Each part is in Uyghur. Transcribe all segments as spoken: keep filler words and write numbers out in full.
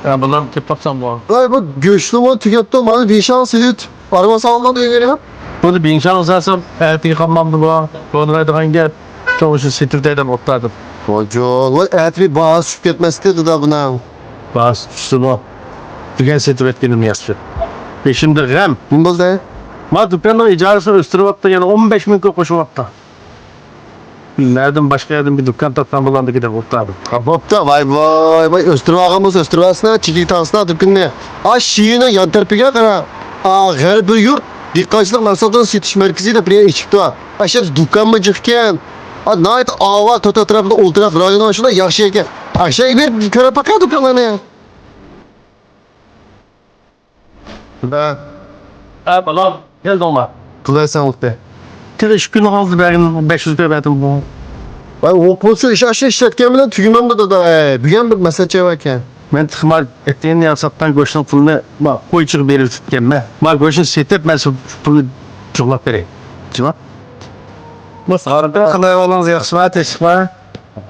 ھە، بۇلار كېلىپ قاپسەن بۇ. ۋاي، بۇ گۆشنىمۇ تۈگەتتى، مانا بىشاڭ سېلىت. ئارىۋا سالغان ئۆيگە. بۇنى بىڭشاڭ سالسام، ئەتىگە قالمامدۇ بۇ؟ بولمايدىغان گەپ. شۇڭا شۇ سېتىۋېتەي دەپ ئولتۇردۇم. ۋاجول، ۋاي، ئەتىگە باھاسى چۈشۈپ كەتمەسلىكى دادا بۇنىڭ. باھاسى چۈشسىمۇ، بۈگۈن سېتىۋەتكىنىم ياخشى. بېشىمدا غەم. نېمە بولدى؟ ما دۇكاننىڭ ئىجارىسىنى ئۆستۈرۈۋاپتۇ، يەنە ئون بەش مىڭ كوي قوشۇۋاپتۇ. نەدىن باشقا يەردىن بىر دۇكان تاپسام بولامدىكىن دەپ ئولتۇردۇم. ھە، بوپتۇ، ۋاي، ۋاي، ۋاي، ئۆستۈرۈۋالغان بولسا ئۆستۈرۈۋالسىنا، چېكىگە تاقىسىنا دۇكىنىنى. ئا، شىيىنىڭ يان تەرىپىگە قارا. ئا، غەربىي يۇرت دېھقانچىلىق مەھسۇلاتلىرىنى سېتىش مەركىزى دەپ بىر يەر ئېچىپتۇ. ئاشۇ دۇكانمۇ جىق ئىكەن. ئا، ناھايىتى ئاۋات، تۆت ئەتراپىدا ئولتۇراق رايونى شۇنداق ياخشى ئىكەن. ئاشۇ بىر كۆرۈپ باقاي دۇكانلارنى. ھە. ھە، بالام، كەلدىڭما؟ قىلايسەن ئۇقتى. تېخى ئىككى كۈننىڭ ئالدىدا بەرگىن، بەش يۈز كوي بەردىم بۇ. ۋاي، ئوقۇغۇچى ئىش ئاشۇ ئىشلەتكەن بىلەن تۈگىمەمدۇ دادا، ئەي. بۈگۈن بىر مەسىلە چىقىۋەتكەن. مەن تېخىما ئەتىگەن ياساتقان گۆشنىڭ پۇلىنى ما قويچىغا بېرىۋېتىپتىكەنمەن. ما گۆشنى سېتىپ، مەن شۇ پۇلنى جۇغلاپ بېرەي. جۇغلاپ؟ بۇ سارقا قىلايۋالىڭىز ياخشىما، تېشىقما؟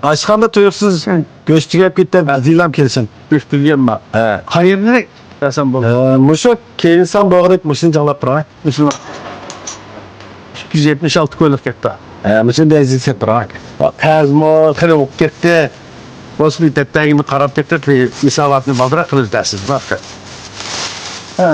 ئاشخانىدا تۇيۇقسىز گۆش تۈگەپ كېتىپ، زىلام كېلىشىڭ. گۆش تۈگىگەنما؟ ھە. قەيەردىن بەرسەم بولىدۇ؟ ھە، مۇشۇ كېيىنسام بوغدەك مۇشۇنى جاڭلاپ تۇراي. مۇشۇ ئىككى يۈز يەتمىش ئالتە كويلۇق كەتتى. ھە، مۇشۇنى ئەزىز كەتتى. قەرزمۇ خېلى بولۇپ كەتتى. بولسا بىر دەپتەرگىمۇ قاراپ بېقىپ، ھېساباتنى بالدۇرراق قىلىۋېتەرسىز. ھە.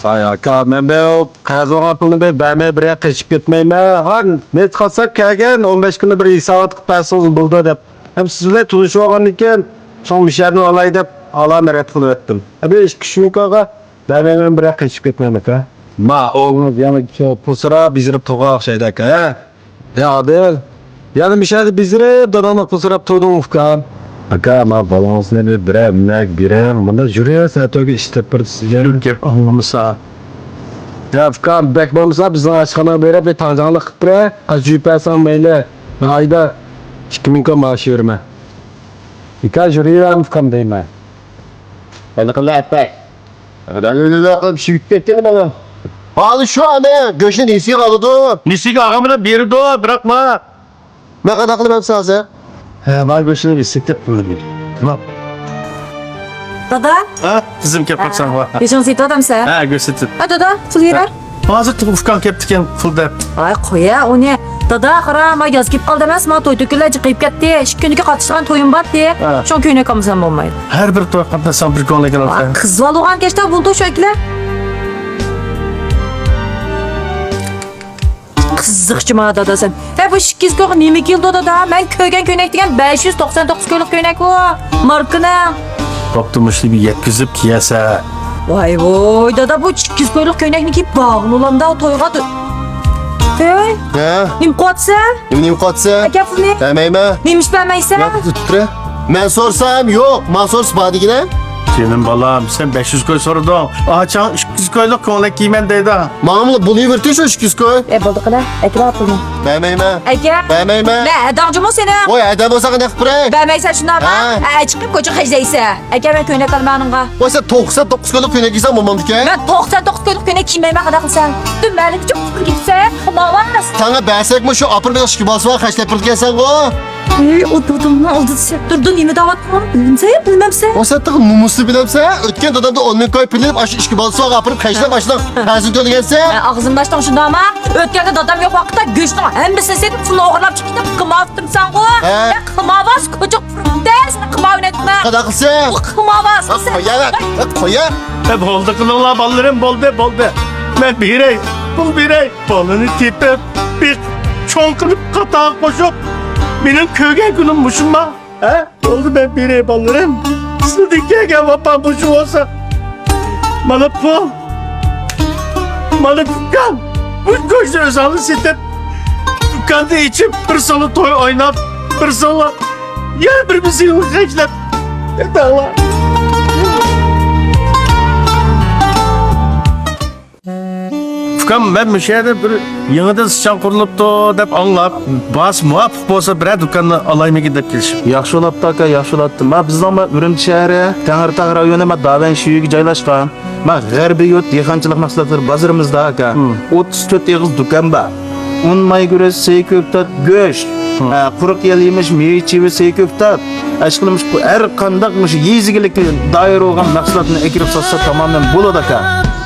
ۋاي ئاكا، مەن بۇ قەرز ئالغان پۇلنى بېرىپ بەرمەي بىر يەرگە قېچىپ كەتمەيمەن. ھە، نېمە قىلساق كەلگەن ئون بەش كۈندە بىر ھېسابات قىلىپ بەرسىڭىز بولىدۇ دەپ. ھەم سىز بىلەن تونۇشۇۋالغاندىن كېيىن، شۇڭا مۇشۇ يەردىن ئالاي دەپ، ئالامەن رەت قىلىۋەتتىم. ھە، بىر ئىككى ئۈچ كۈن كالغا بەرمەيمەن، بىر يەرگە قېچىپ كەتمەيمەن ئاكا. ما، ئوغلىڭىز يەنە پۇل سوراپ، بېزىرىپ تۇرغان ئوخشايدۇ ئاكا، ھە؟ يا ئادىل، يەنە مۇشۇ يەردە بېزىرىپ، داداڭنى قۇسۇراپ تۇردۇڭ ئۇكام. ئاكا، ما بالىڭىزنى بىر بىرەر مىنەك بېرىڭ، مۇنداق يۈرۈڭ، سەتۆگە ئىشلەپ بېرىدۇ سىزگە. گەپ ئاڭلىمىسا. يا ئۇكام، بەك بولمىسا بىزنىڭ ئاشخانىغا بېرىپ بىر تاڭجاڭلىق قىلىپ بېرە. قاچا يۇيۇپ بەرسەڭ مەيلى. ئايدا ئىككى مىڭ كوي مائاش بېرىمەن. ئاكا، يۈرۈۋەر ئۇكام دەيمەن. قېنى قىلە ئەپەي. قىلىپ شىۋىپ كەتكىنى مانا. ھالى شۇ ئەمە گۆشنى نېسىگە ئالىدۇ. نېسىگە ئالغان بىلەن بېرىدۇ، بىراق ما. مەن قانداق قىلىپ ئەمسە ھازىر؟ ھە، ما گۆشنى نېسىگە دەپ قويدۇم. تامام. دادا. ھە، قىزىم كەپ قاپسەن ۋا. گۆشۈڭنى سېتىۋاتامسەن؟ ھە، گۆش سېتىپ. ھە، دادا، پۇل بېرەر. ھازىر ئۇكاڭ كەپتىكەن پۇل دەپ. ۋاي قويە ئۇنى. دادا، قارا، ما ياز كېلىپ قالدى ئەمەس، ما توي تۆكۈنلەر جىقىيىپ كەتتى. ئىككى كۈندىكى قاتنىشىدىغان تويۇم بار ئىدى. ھە. شۇڭا كۆينەك ئالمىسام بولمايدۇ. ھەر بىر توي قاتناشساڭ بىر كۆڭلەك ئالىسەن. قىز بالا بولغان كەچتە بولدى شۇ ئىككىلەر. قىزىقچى ما دادا سەن. ھە، بۇ ئىككى يۈز كويغا نېمە كېلىدۇ دادا؟ مەن كۆرگەن كۆينەك دېگەن بەش يۈز توقسان توققۇز كويلۇق كۆينەك ئۇ. ماركىنىڭ. بوپتۇ، مۇشۇنى بىر يەتكۈزۈپ كىيەسەن. ۋاي ۋوي، دادا، بۇ ئىككى يۈز كويلۇق كۆينەكنى كىيىپ باغلىنامدا تويغا. ھەي، ھە؟ نېمە قىلىۋاتىسەن؟ نېمە، نېمە قىلىۋاتىسەن؟ ئەكە پۇلنى. بەرمەيمەن. نېمە ئۈچۈن بەرمەيسەن؟ ياق، تۇتۇپ تۇرە. مەن سورىسام يوق، ماڭا سورىسا بار دېگىنە. جېنىم بالام، سەن بەش يۈز كوي سورىدىڭ. ئاچاڭ ئىككى يۈز كويلۇق كۆڭلەك كىيىمەن دەيدۇ. ماڭىمۇ بولۇۋېرىدۇ شۇ ئىككى يۈز كوي. ئەي، بولدى قىلە. ئەكىلە پۇلنى. بەرمەيمەن. ئەكە. بەرمەيمەن. مەن ھەدەڭجىمۇ سېنىڭ. ۋاي، ھەدەڭ بولسا قانداق قىلىپ بېرەي؟ بەرمەيسەن شۇنداقمۇ؟ ھە. ھە، چىقىپ كوچىغا خەجلەيسەن. ئەكە، مەن كۆينەك ئالىمەن ئانىڭغا. ۋاي، سەن توقسان توققۇز كويلۇق كۆينەك كىيسەڭ بولمامدىكەن؟ مەن توقسان توققۇز كويلۇق كۆينەك كىيمەيمەن، قانداق قىلىسەن؟ پۈتۈن مەھەللىگە چىقىپ كېتىسەن، قىمارۋاز. ساڭا بەرسەكمۇ شۇ ئاپىرىپ ئىككى بالىسىغا خەجلەپ بېرىدىكەنسەنغۇ. ئەي، ئۇ دادامنىڭ ئالدىدا سەت تۇردۇڭ، نېمە دەۋاتقان؟ بىلمىسەن، بىلمەمسەن؟ ئۇ سەتتىق نومۇسنى بىلەمسەن؟ ئۆتكەن دادامدىن ئون مىڭ كوي پۈل ئېلىپ، ئاشۇ ئىككى بالىسىغا ئاپىرىپ خەجلەپ، ئاشۇنىڭ قەرزىنى تۆلىگەنسەن. ئە، ئاغزىنى ئاچتىڭ شۇنداقمۇ؟ ئۆتكەندە دادام يوق ۋاقىتتا گۆشنىڭ ھەممىسىنى سېتىپ، پۇلنى ئوغرىلاپ چىقىپ كېتىپ، قىمار ئۇتتۇرۇپسەنغۇ. ھە؟ ئە، قىمارۋاز، كوچۇق پۇرۇتتەر، سېنى قىمار ئوينايدىغان. قانداق قىلسا؟ قىمارۋاز. قويە، قويە. ئە، بولدى قىلىڭلار بالىلىرىم، بولدى، بولدى. مەن بېرەي، پۇل بېرەي. بالىنى تېپىپ، بېقىپ، چوڭ قىلىپ، قاتارغا قوشۇپ، مېنىڭ كۆرگەن كۈنۈم مۇشۇما؟ ھە؟ بولدى، مەن بېرەي، بالىلىرىم. سىزدىن كەلگەن ۋاپا مۇشۇ بولسا. مانا پۇل. مانا دۇكان. بۇ گۆشنى ئۆزۈڭلار سېتىپ، دۇكاننى ئېچىپ، بىر سالا توي ئويناپ، بىر سالا يەنە بىر مىسكىنگە خەجلەپ كېتىڭلار. ئۇكام، مەن مۇشۇ يەردە بىر يېڭىدىن ئىشخانا قۇرۇلۇپتۇ دەپ ئاڭلاپ، باھاسى مۇۋاپىق بولسا بىرەر دۇكاننى ئالايمىكىن دەپ كېلىشىم. ياخشى بولۇپتۇ ئاكا، ياخشى بولۇپتۇ. ما بىزنىڭ ما ئۈرۈمچى شەھىرى، تەڭرىتاغ رايونى، ما داۋەن شۈيۈگە جايلاشقان. ما غەربىي يۇرت دېھقانچىلىق مەھسۇلاتلىرى بازىرىمىزدا ئاكا. مم. ئوتتۇز تۆت ئېغىز دۇكان بار. ئۇن، مايگۈرۈچ، سەي، كۆكتات، گۆش. ھە، قۇرۇق يەل يېمىش، مېۋە-چېۋە، سەي-كۆكتات، ئىشقىلىپ ھەر قانداق مۇشۇ يېزا ئىگىلىكىگە دائىر بولغان مەھسۇلاتنى ئەكىرىپ ساتسا تامامەن بولىدۇ ئاكا.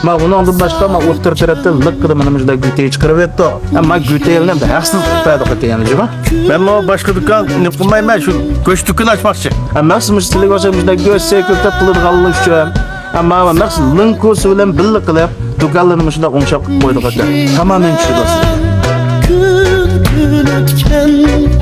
مانا ئۇنىڭدىن باشقا مانا ئوتتۇرا تەرەپتىن لىققىدە مانا مۇشۇنداق گۈتەي چىقىرىۋەتتۇق. ئەمما گۈتەيلىنى ھەقسىز بەردۇق ئاكا يەنە جۇما. مەنمۇ باشقا دۇكان نېمە قىلمايمەن، شۇ گۆش دۇكىنى ئاچماقچى. ھە، مەخسۇس مۇشۇ سىلىگە ئوخشاش مۇشۇنداق گۆش، سەي-كۆكتات قىلىدىغانلىق ئۈچۈن. ئەمما مەخسۇس لىڭكوسى بىلەن بىللە قىلىپ، دۇكانلىرىنى مۇشۇنداق ئوڭشاپ قويدۇق ئاكا. تامامەن چۈشىدۇ. كۈن كۈن ئۆتكەن